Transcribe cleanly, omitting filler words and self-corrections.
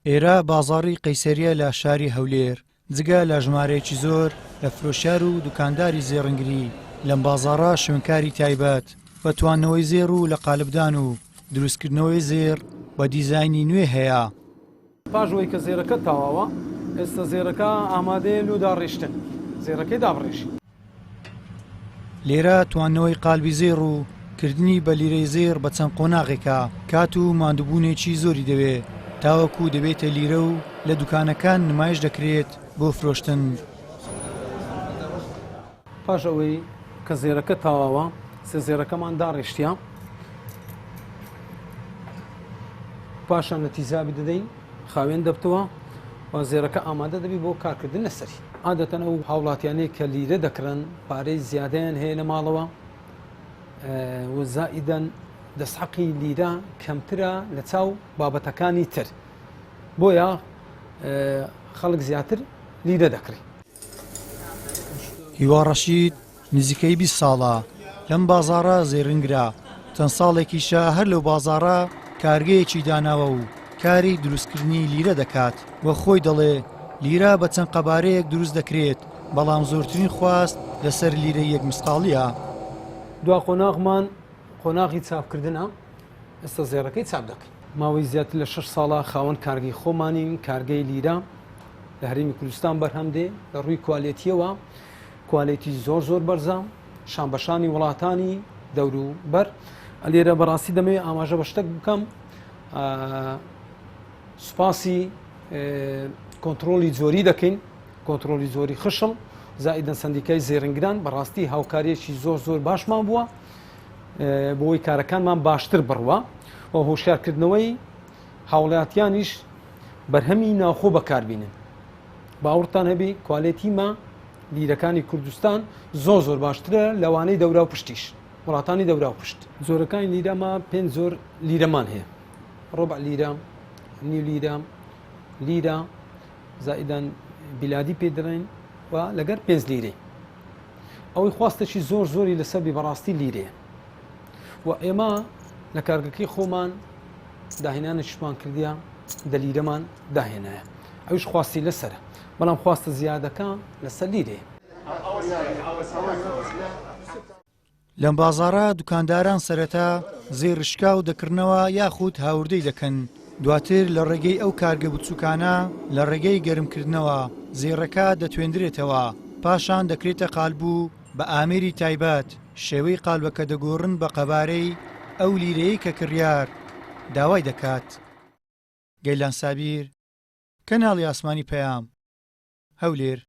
ئێرە بازاڕی قەیسەرییە لە شاری هەولێر، جگە لە ژمارەیەکی زۆر لە فرۆشیار و دوکانداری زێڕنگری لەم بازاڕە شوێنکاری تایبەت بە تواندنەوەی زێڕ و لە قالبدان و دروستکردنەوەی زێڕ بە دیزاینی نوێ هەیە. پاش ئەوەی کە زێرەکە تەواوە ئێستا زێرەکە ئامادەیە لۆ داڕیشتن زێرەکەی دابڕێژی. لێرە تواندنەوەی قالبی زێڕ و کردنی بە لیرەی زێڕ بە چەند قۆناغێکە کات و ماندووبوونێکی زۆری دەوێ تاوەکو دەبێتە لیرە و لە دوکانەکان نمایش دەکرێت بۆ فرۆشتن. پاش ئەوەی کە زێرەکە تەواوە سێ زێرەکەمان داڕێشتە پاشان لە تیزابی دەدەین خاوێن دەبتەوە و زێرەکە ئامادە دەبی بۆ کارکردن لەسەری عادەتەن ئەو هاوڵاتیانەی کە لیرە دەکڕن پارەی زیادەیان هەیە لە ماڵەوە و زائیدەن دەستحەقی لیرە کەمترە لە چاو بابەتەکانی تر بۆیە خەڵک زیاتر لیرە دەکڕی. هیوا ڕەشید نزیکەی 20 ساڵە لەم بازاڕە زێڕینگرە، چەند ساڵێکیشە هەر لەو بازاڕە کارگەیەکی داناوە و کاری دروستکردنی لیرە دەکات و خۆی دەڵێ لیرە بە چەند قەبارەیەک دروست دەکرێت، بەڵام زۆرترین خواست لەسەر لیرەی یەک مسقاڵییە. دوا قۆناغمان قۆناغی چاپکردنە، ئێستا زێڕەکەی چاپ دەکەین. ماوەی زیاتر لە شەش ساڵە خاوەن کارگەی خۆمانین، کارگەی لیرە لە هەرێمی کوردستان بەرهەم دێ، لە ڕووی کوالێتییەوە کوالێتی زۆر زۆر بەرزە، شانبەشانی وڵاتانی دەوروبەر. لێرە بەڕاستی دەمەوێت ئاماژە بە شتێک بکەم، سوپاسی کۆنترۆڵی جۆری دەکەین، کۆنترۆڵی جۆری خشڵ زائیدەن سەندیکای زێڕینگران، بەڕاستی هاوکاریەکی زۆر زۆر باشمان بووە بۆی کارەکانمان باشتر بڕوە و هۆشیارکردنەوەی هاوڵاتیانیش بەرهەمی ناوخۆ بەکاربینن. باوەڕتان هەبی کوالێتی ما لیرەکانی کوردستان زۆر زۆر باشترە لەوانەی دەورا و پشتیش وڵاتانی دەورا و پشت. جۆرەکانی لیرە ما پێنج جۆر لیرەمان هەیە، ڕۆبع لیرە، نیو لیرە، لیرە زائیدەن بیلادی پێ دەڵێن و لەگەر پێنج لیرەی. ئەوەی خواستێکی زۆر زۆری لەسەر بی بەڕاستی لیرەیە و ئێمە لە کارگەکەی خۆمان داهێنانێکیشمان کردیە دە لیرەمان داهێنایە ئەویش خواستی لەسەرە بەڵام خواستە زیادەکە لەسەر لیرەیە. لەم بازاڕە دوکانداران سەرەتا زێڕی شکاو دەکڕنەوە یاخود هاوردەی دەکەن، دواتر لە ڕێگەی ئەو کارگە بچووکانە لە ڕێگەی گەرمکردنەوە زێڕەکە دەتوێندرێتەوە، پاشان دەکرێتە قالب و بە ئامێری تایبەت شێوەی قالبەکە دەگۆڕن بە قەبارەی ئەو لیرەیەی کە کڕیار داوای دەکات. گەیلان سابیر، کەناڵی ئاسمانی پەیام، هەولێر.